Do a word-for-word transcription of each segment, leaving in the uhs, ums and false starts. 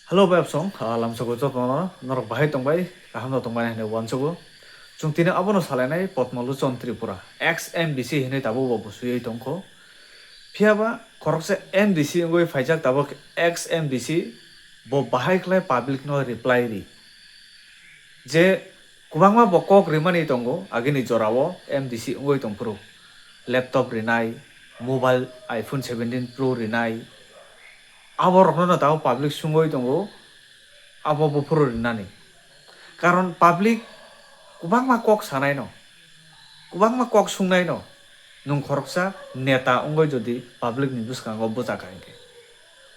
Hello, bai absong, ah, lamsogo jotono norok bahai tongbai, kaham no tongbai hinwi uansugo. Chwng tini abono salainai Padma Lochon Tripura, ex M D C hinwi tabuk bo busuywi tongkho. Phiyaba khoroksa M D C wngwi phaijak tabuk ex M D C bo bahai khlai public no reply ri. Je kwbangma bo kok rimani tongo, agini jorao M D C wngwi tongphuru. Laptop rinai, mobile iPhone seventeen Pro rinai. Abo rokno no tabuk public sungwi tongo, abo buphuru rinani. Karon public kwbangma kok sanai no, kwbangma kok sungnai no. Nwng khoroksa neta wngwi jodi public ni bwskango bwchakha hinkhe,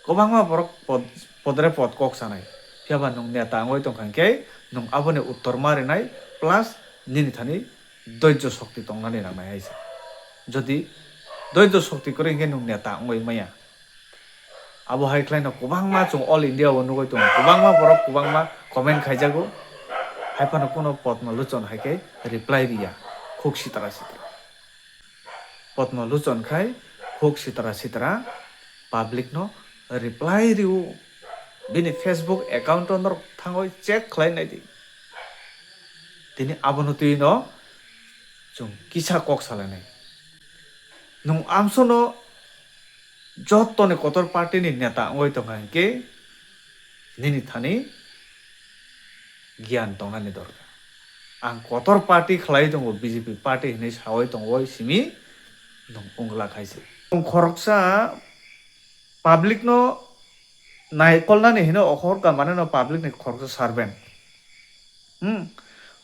kwbangma borok pod-, podre pod kok sanai. Phiyaba nwng neta wngwi tongkha hinkhe nwng aboni uttor ma rinai, plus nini thani doijjo shokti tongnani nangnai hai se. Jodi doijjo shokti kwrwi hinkhe nwng neta wngwi maya. Abo hai khlaino kwbangma chwng all India o nugwi tongo, kwbangma borok kwbangma comment khaijago, hai phano kuno Padma Lochon hai khe reply riya, khuk sitra sitra. Padma Lochon khai khuk sitra sitra public no reply riu, bini Facebook account o norok thangwi check khlai naidi. Tini abono twi no chwng kisa kok salainai. Nwng amsono joto ni kotor party ni neta wngwi tongkha hinkhe nini thani giyan tongnani dorkar. Ang kotor party khlai tongo, B J P party hinwi sawi tongo simi nwng wngla khai se. Nwng khoroksa public no naikolnani hino okhor ka mane no public ni khoroksa servant. Hmm.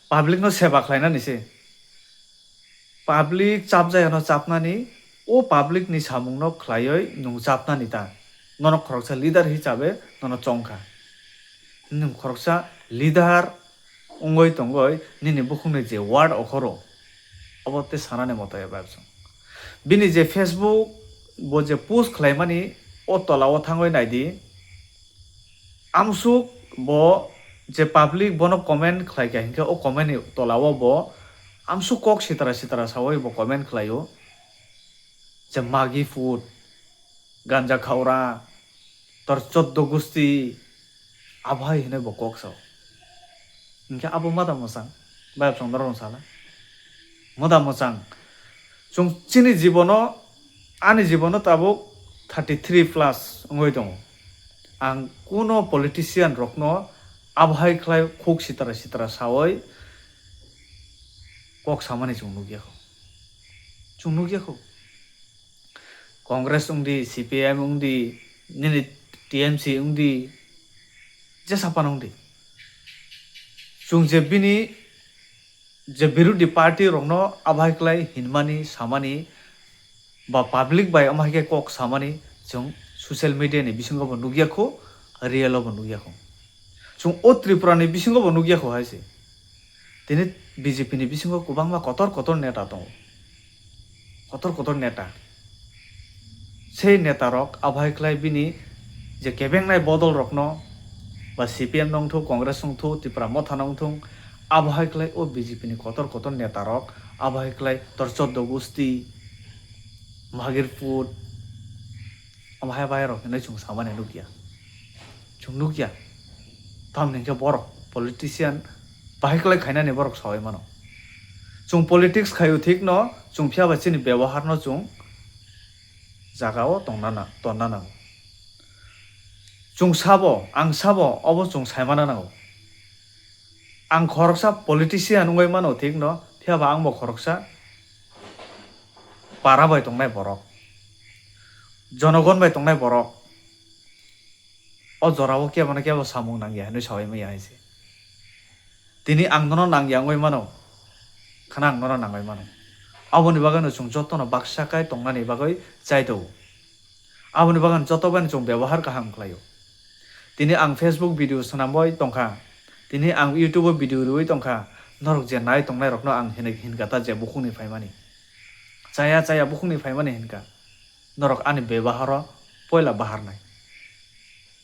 Public no seba khlainani se. Public chapjayano chapnani, o public ni samungno khlaiwi nwng chapnani ta. Nono khoroksa leader hisabe nono chongkha. Nwng khoroksa leader wngwi tongwi nini bukhukni je word okhoro, obo tei sanani moto eba chwng. Bini je Facebook bo je post khlaimani, o tola o thangwi naidi. Amsuk bo je public bono comment khlai kha hinkhe, o comment ni tola o bo amsuk kok sitra sitra sawi bo comment khlaio, je magi food, ganja khaura, tor choddo gusti, abo hai hinwi bo kok sao. Hinkhe abo mada mwchang, bai absong norok sala. Mada mwchang. Chwng chini jibono, ani jibono tabuk thirty three plus wngwi tongo. Ang kuno politician rokno abo hai khlai khuk sitra sitra sawi kok samani chwng nukya kho. Chwng nukya kho. Congress wngdi, C P I M wngdi, nini T M C wngdi, jesa phano wngdi. Chwng je bini je birodhi party rokno abo hai khlai hinmani, samani, ba public bai omo hai khe kok samani chwng social media ni bisingo bo nukya kho, real o bo nukya kho. Chwng o Tripura ni bisingo bo nukya kho hai se. Tini B J P ni bisingo kwbangma kotor kotor neta tongo. Kotor kotor neta. Sei neta rok abo hai khlai bini je kebengnai bodol rokno ba C P M no wngthung, Congress wngthung, Tipra Motha no wngthung, abo hai khlai o B J P ni kotor kotor neta rok abo hai khlai tor choddo gusti, Magir food, abo hai bai rok hinwi chwng samani nukya. Chwng nukya. Tamni hwnkhe borok politician bahai khlai khainani borok sawi mano. Chwng politics khaio thik no, chwng phiya ba chini bebohar no chwng jaga o tongna na-, tonna nango. Chwng sabo, ang sabo, obo chwng sai mana nango. Ang khoroksa politician wngwi mano thik no, phiya ba ang bo khoroksa para bai tongnai borok, jonogon bai tongnai borok. O jorao kebo na kebo samung nangya hinwi sawi maya hai se. Tini ang nono nangya wngwi mano, khana ang nono nangwi mano. Aboni bagwino chwng jotono baksa kai tongnani bagwi chai tongo. Aboni bagwino joto bai chwng bebohar kaham khlaio. Tini ang Facebook video swnamwi tongkha, tini ang YouTube o video rwui tongkha, norok je nai tongnai rokno ang hinwi hinkha ta je bukhukni phaimani. Chaya chaya bukhukni phaimani hinkha. Norok ani bebaharo poila baharnai.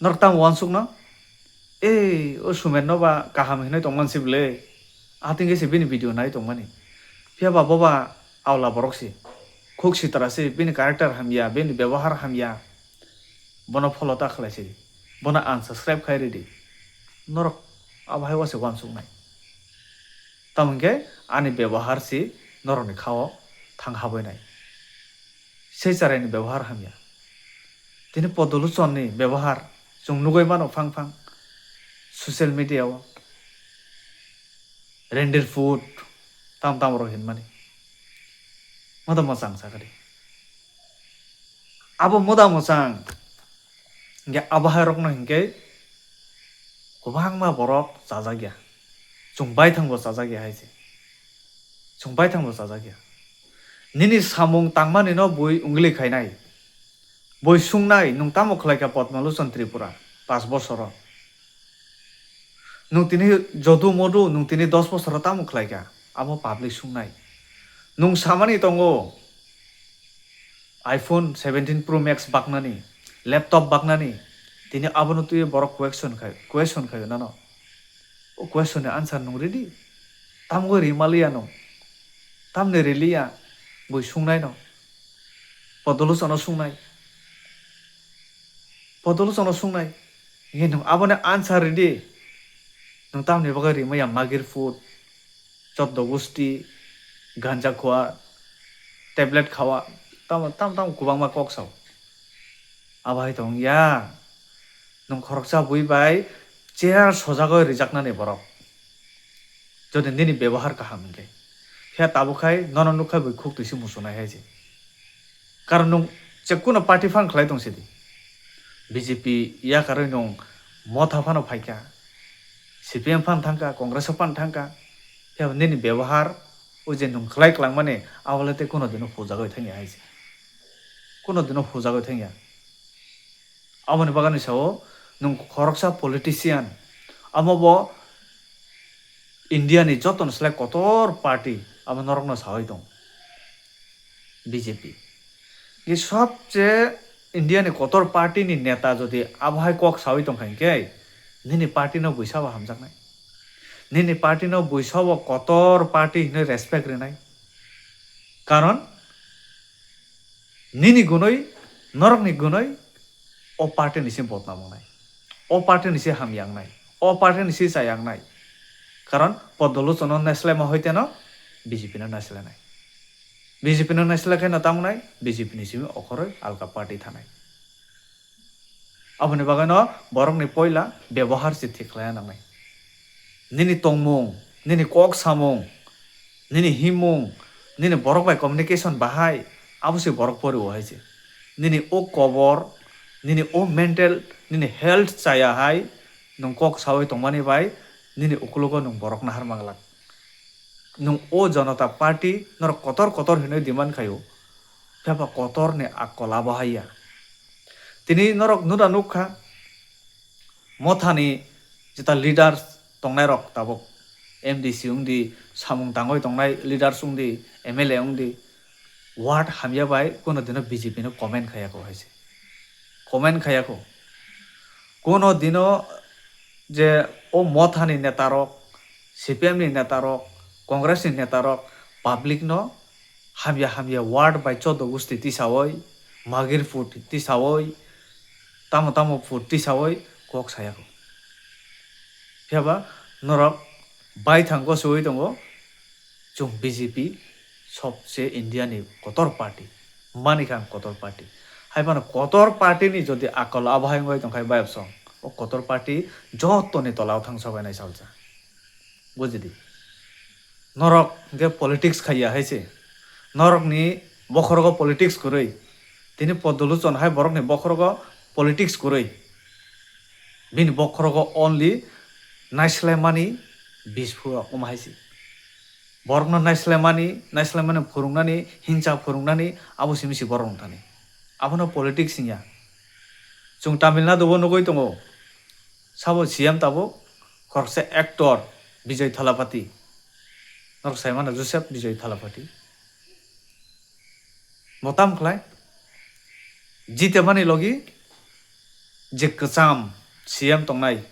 Norok tamo uansukno, "Ei, o Sumer no ba kaham hinwi tongman si bwle? Ating se bini video nai tongmani. Phiya ba bo ba aula borok si. Khuk sitra si, bini character hamya, bini bebahar hamya. Bono follow ta khlai si." Bono unsubscribe khai ridi. Norok abo hai wase uansuknai. Tamo hwnkhe ani bebohar si norokni khao thang habwi nai. Sei charaini bebohar hamya. Tini Podoluchonni bebohar chwng nugwi mano phang phang social media o. Render food tam tam rok hinmani. Moda mwchang sakadi. Abo moda mwchang hwnkhe abo hai rokno hwnkhe kwbangma borok chajakya. Chwng baithangbo chajakya hai se. Chwng baithangbo chajakya. Nini samung tangmani no bui ungli khainai. Bui sungnai, nwng tamo khlaikha Padma Lochon Tripura, pash bosoro? Nwng tini jodu modu, nwng tini dos bosoro tamo khlaikha? Amo public sungnai. Nwng samani tongo, iPhone seventeen Pro Max baknani, laptop baknani, tini abono twiwi borok question khai, question khaio nano. O question ni answer nwng ridi? Tamgo rimaliya nwng? Tamni riliya? Bui sungnai no? Podoluchano sungnai. Podoluchano sungnai. Nge nwng aboni answer ridi. Nwng tamni bagwi rimaya magir food, choddo gusti, ganja khua, tablet khawa, tamo, tamo, tamo kwbangma kok sao. Abo hai tong ya. Nwng khoroksa bui bai chair sojagwi rijaknani borok. Jodi nini bebohar kaham hwnkhe. Phiya tabuk khai nono nukha bui khuk twisi muchunai hai se. Karon nwng chekkuno party phan khlai tong sidi. B J P yakarwi nwng Motha phano phaikha. C P M phan thangkha, Congress o phan thangkha. Phiya nini bebohar o je nwng khlai klangmani abole tei kuno dino hujagwi thangya hai se. Kuno dino hujagwi thangya. Aboni bagani sao nwng khoroksa politician, amo bo India ni joto ni slai kotor party, abo norok no sawi tong B J P. Ni sobse India ni kotor party ni neta jodi abo hai kok sawi tong kha hinkhe nini party no buisa bo hamjaknai, nini party no buisa bo kotor party hinwi respect rinai, karon nini gunoi, norokni gunoi o party ni se bodnam wngnai, o party ni se hamya wngnai, o party ni se chaya wngnai. Karon Podoluchon no naislai ma hoite no B J P no naislai nai, B J P no naislai khe no tamo nai, B J P ni simi okhoroi alka party thanai. Aboni bagwi no borok ni poila bebohar se thik khlai nangnai. Nini tongmung, nini kok samung, nini himung, nini borok bai communication bahai, abo se borok pori o hai se. Nini o kobor, nini o mental, nini health chaya hai, nwng kok sawi tongmani bai, nini ukulogo nwng borok nahar manglak. Nwng o Janata Party norok kotor kotor hinwi demand khaio, phiya ba kotor ni akol abo hai ya. Tini norok nuna nukha, Mothani jeta leaders tongnairok tabuk M D C wngdi, samung tangwi tongnai leaders wngdi, M L A wngdi, word hamya bai kuno dino B J P no comment khayakho hai se. Comment khayakho. Kuno dino je o Mothani netarok, C P M ni netarok, Congress ni netarok public no hamya hamya word bai chodo gusti tisawi, magir food tisawi, tamo tamo food tisawi kok sayakho. Phiya ba norok baithang gosowi tongo, chwng B J P sobse India ni kotor party, manikha ang kotor party. Hai phano kotor party ni jodi akol abo hai wngwi tongkha bayapsong, o kotor party jotoni tola o thangsabainai salsa. Bujidi. Norok hwnkhe politics khaiya hai se. Norokni bokhorogo politics kwrwi. Tini Podoluchon hai borokni bokhorogo politics kwrwi. Bini bokhorogo only naislaimani bish phuru wng hai se. Borokno naislaimani, naislaimani phwrwngnani, hingcha phwrwngnani, abo simi si borok wng thani. Abono politics wngya. Chwng Tamil Nadu o nugwi tongo. Sabo C M tabuk khoroksa actor Bijay Thalapathy. Norok sai mano Joseph Bijay Thalapathy. Bo tam khlai? Jite mani logi je kwcham C M tongnai,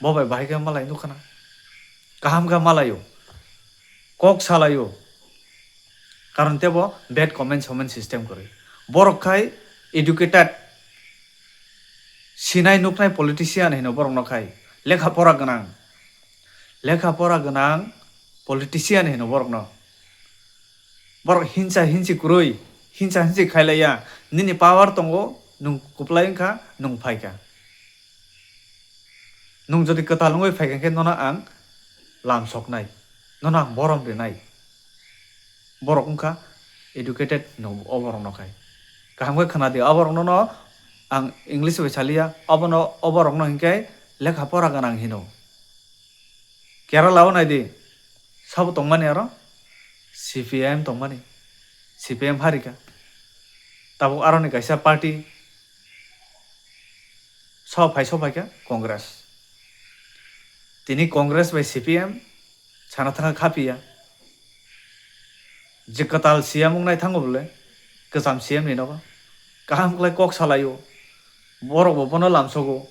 bo bai bahai khe malai nukha na? Kaham khe malaio, kok salaio, karon tebo bad comment somen system kwrwi. Borok khai educated, Sinai nuknai politician hino borokno khai. Lekha pora gwnang. Lekha pora gwnang politician hino borokno. Borok hinsa hinsi kwrwi, hinsa hinsi khailaiya. Nini power tongo, nwng kwplai wngkha, nwng phaikha. Nwng jodi kwtal wngwi phaikha khe nono ang lam soknai, nono ang borom rinai. Borok wngkha educated hino o borokno khai. Kaham khe khna di, o borokno no ang English bai saliya, obono, o borokno hinkhe lekha pora gwnang hino. Kerala o nai di, sabo tongmani aro C P I M tongmani, C P I M harika. Tabuk aroni kaisa party so phai, so phaikha Congress. Tini Congress bai C P M sana thangkha khapiya. Je kwtal C M wngnai thango bole, kwcham C M ni nogo kaham khlai kok salaio. Borok bo bono lamsogo.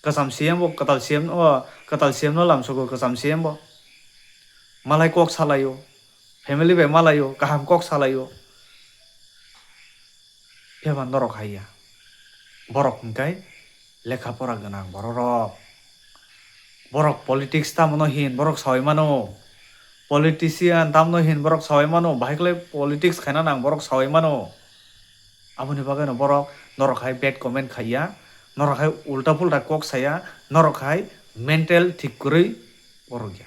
Kwcham C M bo kwtal C M, o, kwtal C M no lamsogo, kwcham C M bo. Malai kok salaio, family bai malaio, kaham kok salaio. Phiya ba norok hai ya. Borok hwnkhe lekha pora gwnang bororok. Borok politics tamno hin borok sawi mano. Politician tamno hin borok sawi mano. Bahai khlai politics khaina nang borok sawi mano. Aboni bagwi no borok norok hai bad comment khaiya, norok hai ulta pulta kok saya, norok hai mental thik kwrwi borok ya.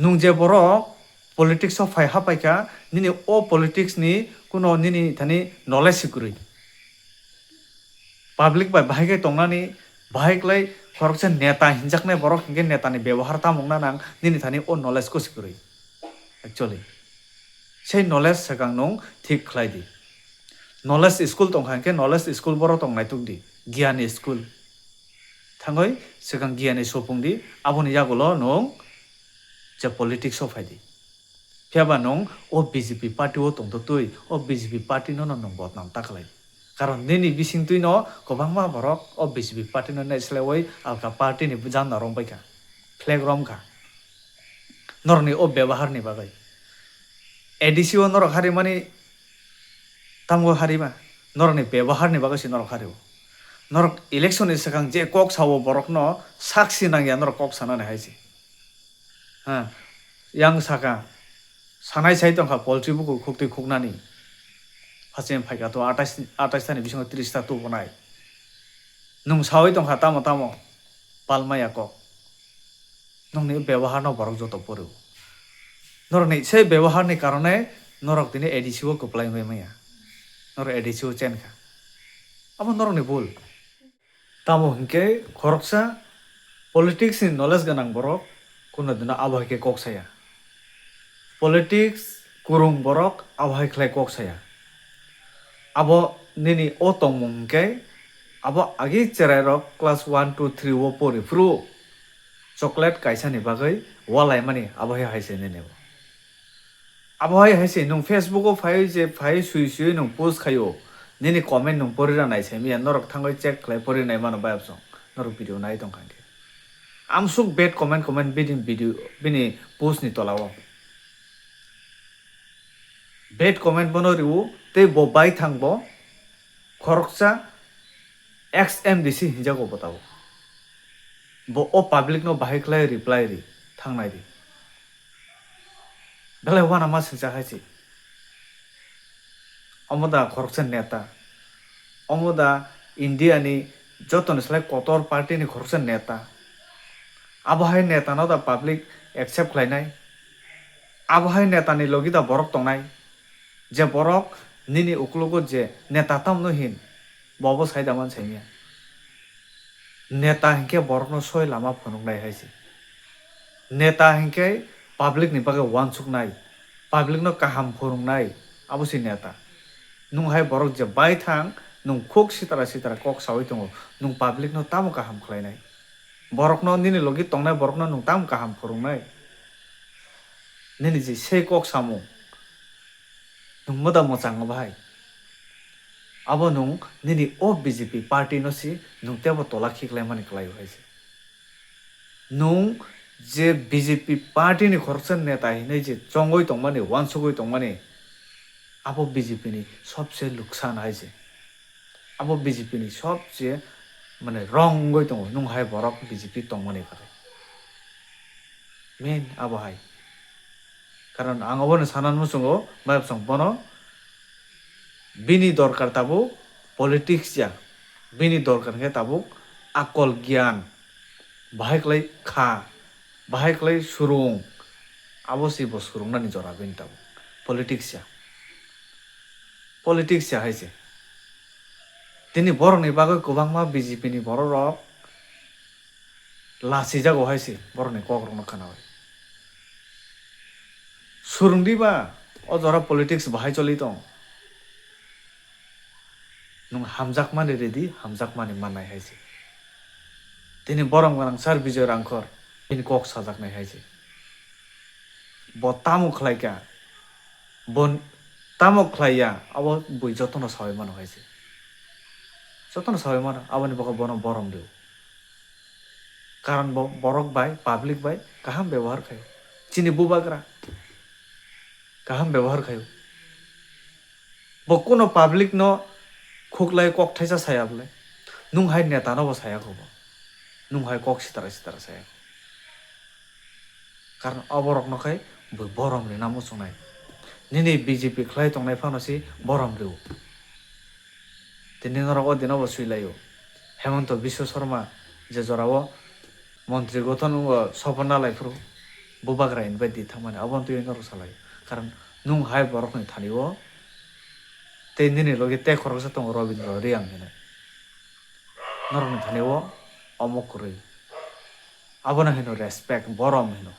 Nwng je borok politics o phai ha paikha, nini o politics ni kuno nini thani knowledge si kwrwi. Public bai bahai khe tongnani, bahai khlai khoroksa neta hinjaknai borok hinkhe netani bebohar tamo wngna nang, nini thani o knowledge ko si kwrwi. Actually, sei knowledge swkang nwng thik khlai di. Knowledge school tongkha hinkhe knowledge school borok tong naituk di, giyani school. Thangwi swkang giyani sopung di, aboni yagulo nwng je politics o phai di. Phiya ba nwng o B J P party o tongtotwi, o B J P party no no nwng bodnam ta khlai. Karon nini bisingtwi no kwbangma borok o B J P party no naislaiwi alka party ni janda rombaikha, flag romkha. Norokni o bebahar ni bagwi. A D C o norok harimani tamo harima, norokni bebahar ni bagwi se norok hario. Norok election ni swkang je kok sao borokno saksi nangya norok kok sanani hai se. Ha, yang saka, sanai sai tongkha poltri bukur khuktwi khuknani. Hacheng phaikha to atais, atais tani bisingo tris ta tubunai. Nwng sawi tongkha tamo tamo, palmaya kok. Nokni beboharno borok joto poro. Norokni se beboharni karone norok tini A D C o kwplai wngwi manya. Norok A D C o chenkha. Abo norokni bul. Tamo hinkhe khoroksa politics ni knowledge gwnang borok kuno dino abo hai khe kok saya. Politics kwrwng borok abo hai khlai kok saya. Abo nini o tongmung hinkhe abo agi cherai rok class one, two, three o pori phuru chocolate kaisa ni bagwi walaimani abo hai hai se nini bo. Abo hai hai se nwng Facebook o phai je phai sui sui nwng post khaio, nini comment nwng pori ra nai sai manya, norok thangwi check khlai pori nai mano bayapsong norok video nai tongkha hinkhe. Amsuk bad comment comment bini video bini post ni tola o. Bad comment bono riwo tei bo bai thang bo khoroksa ex M D C hinjago bo tabuk. Bo o public no bahai khlai reply ri thangnai ri. Belai wana ma singcha hai se. Omo da khoroksa neta. Omo da India ni joto ni slai kotor party ni khoroksa neta. Abo hai neta no da public accept khlai nai. Abo hai neta ni logi da borok tongnai. Je borok nini uklogo je neta tamno hin, bo bo sai da man saimya. Neta hinkhe borokno soi lama phunuknai hai se. Neta hinkhe public ni bagwi uansuknai, public no kaham phwrwngnai, abo se neta. Nwng hai borok je bai thang, nwng khuk sitra sitra kok sawi tongo, nwng public no tamo kaham khlainai? Borokno, nini logi tongnai borokno nwng tamo kaham phwrwngnai? Nini je sei kok samung, nwng moda mwchang bahai. Abo nwng nini o B J P party no si nwng tebo tola khiklaimani kwlaio hai se. Nwng je B J P party ni khoroksa neta hinwi je chongwi tongmani, uansugwi tongmani, abo B J P ni sobse luksan hai se. Abo B J P ni sobse mane wrong wngwi tongo, nwng hai borok B J P tongmani bagwi. Main abo hai. Karon ang obono sana muchungo, bai bwsang bono bini dorkar tabuk politics ya, bini dorkar khe tabuk akol giyan, bahai kwlai kha, bahai kwlai surung, abo se bo surungnani jora bini tabuk politics ya. Politics ya hai se. Tini borokni bagwi kwbangma B J P ni borok rok lachijago hai se borokni kok rokno khnawi. Surung di ba, o jora politics bahai choli tong. Nwng hamjakmani ridi, hamjakmani mannai hai se. Tini borom gwnang sir Bijoy Rangkhor, bini kok sajaknai hai se. Bo tamo khlai kha, bo tamo khlai ya, abo bui jotono sawi mano hai se. Jotono sawi mano, aboni bagwi bono borom rw. Karon bo borok bai, public bai kaham bebohar khaio. Chini bubagra kaham bebohar khaio. Bo kuno public no khuklai kok thaisa saya bwle. Nwng hai neta no bo saya kho bo. Nwng hai kok sitara sitara saya kho. Karon oborok no khai bo borom rina muchungnai. Nini B J P khlai tongnai phano si borom rw. Tini norok o dino bo sui laio. Hemanta Biswa Sarma je jorao montri gothon wngo sopor nalai phuru bubagra invite di thangmani abo twi norok salai. Karon nwng hai borokni thani o tei nini logi tei khoroksa tongo Robindra Reang hinwi. Norokni thani o omo kwrwi. Abono hino respect, borom hino.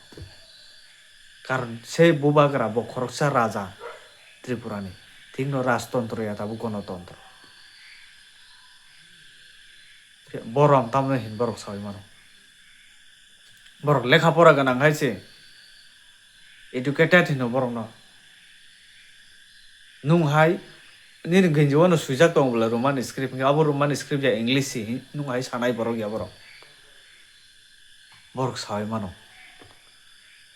Karon se bubagra bo khoroksa raja Tripurani. Thikno rajtontro ya tabuk gonotontro. Borom tamno hin borok sawi mano. Borok lekha pora gwnang hai se. Educated hino borokno. Nwng hai nini ginjio no swijak tongo bwle Roman script hwnkhe abo Roman script ya English si hin nwng hai sanai borok ya borok. Borok sawi mano.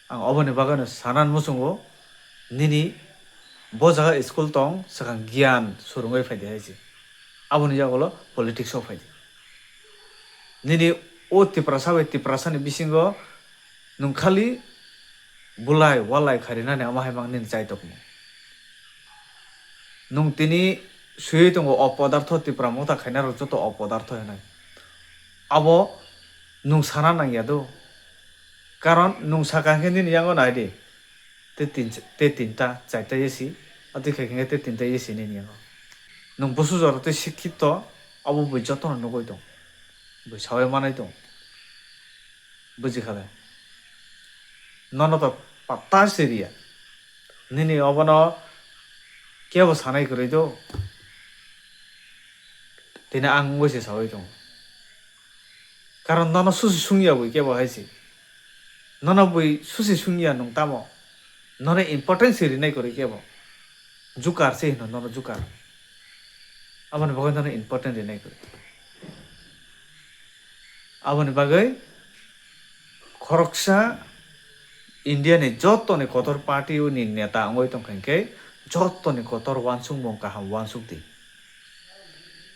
Ang oboni bagwino sanan muchungo nini bo jaga school tong swkang giyan surungwi phaidi hai se. Aboni yagulo politics o phaidi. Nini o Tiprasa bai Tiprasani bisingo nwng khali bulai walai kharinani ama hai mang nini chaitokmung. Nwng tini swiwi tongo o podartho Tipra motha khainarok joto o podartho hinwi. Abo nwng sana nangya do. Karon nwng saka hwnkhe nini yango nai di. Tei tin, tei tinta, charta A C, atwi khai khe tei tinta A C nini yango. Nwng busu jora tei sikhito, abo bui jotono nugwi tong. Bui sawi manai tong. Buji kha le. Nono to patta siriya. Nini obono kebo sanai kwrwi do. Tini ang wngwi se sawi tongo. Karon nono susi sungya bui kebo hai se. Nono bui susi sungya nwng tamo. Nono importance se rinai kwrwi kebo. Jukar se hino nono jukar. Aboni bagwi nono important rinai kwrwi. Aboni bagwi khoroksa India ni joto ni kotor party ni neta wngwi tongkha hinkhe joto ni kotor uansukmung kaham uansuk di.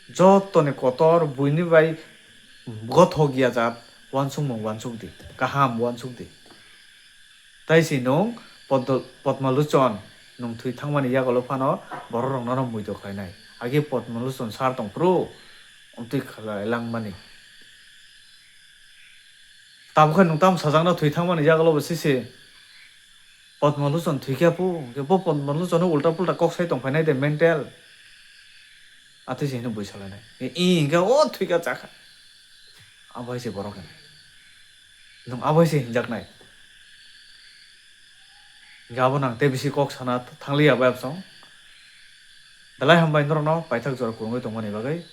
Joto ni kotor buini bai gothok ya jat uansukmung uansuk di, kaham uansuk di. Tai si nwng Poddo-, Podmalochon nwng thwi thangmani yagulo phano borok rok nono muido khlainai. Agi Podmalochon sar tong phuru, amtwi khlai langmani. Tabukhe nwng tamo sajakno thwi thangmani yagulo bo sisi Podmalochon thwikya pu, hwnkhe bo Podmalochon ulta pulta kok sai tong phainai de mental. Atwi se hino bui salainai. I, i, hwnkhe o thwikya chakha. Abo hai se borok hwnwi. Nwng abo hai se hinjaknai. Hwnkhe abo nang tei bisi kok sana thangliya bai absong. Belai hambai norokno paithak jora kwrwngwi tongmani bagwi.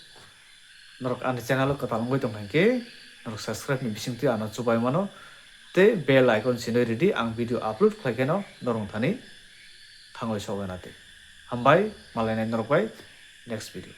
Norok ani channel o kwtal wngwi tongkha hinkhe norok subscribe ni bisingtwi ano chubai mano tei bell icon sinwi ridi, ang video upload khlai kheno norok thani thangwi sogwi na tei. Hambai, malainai norok bai next video.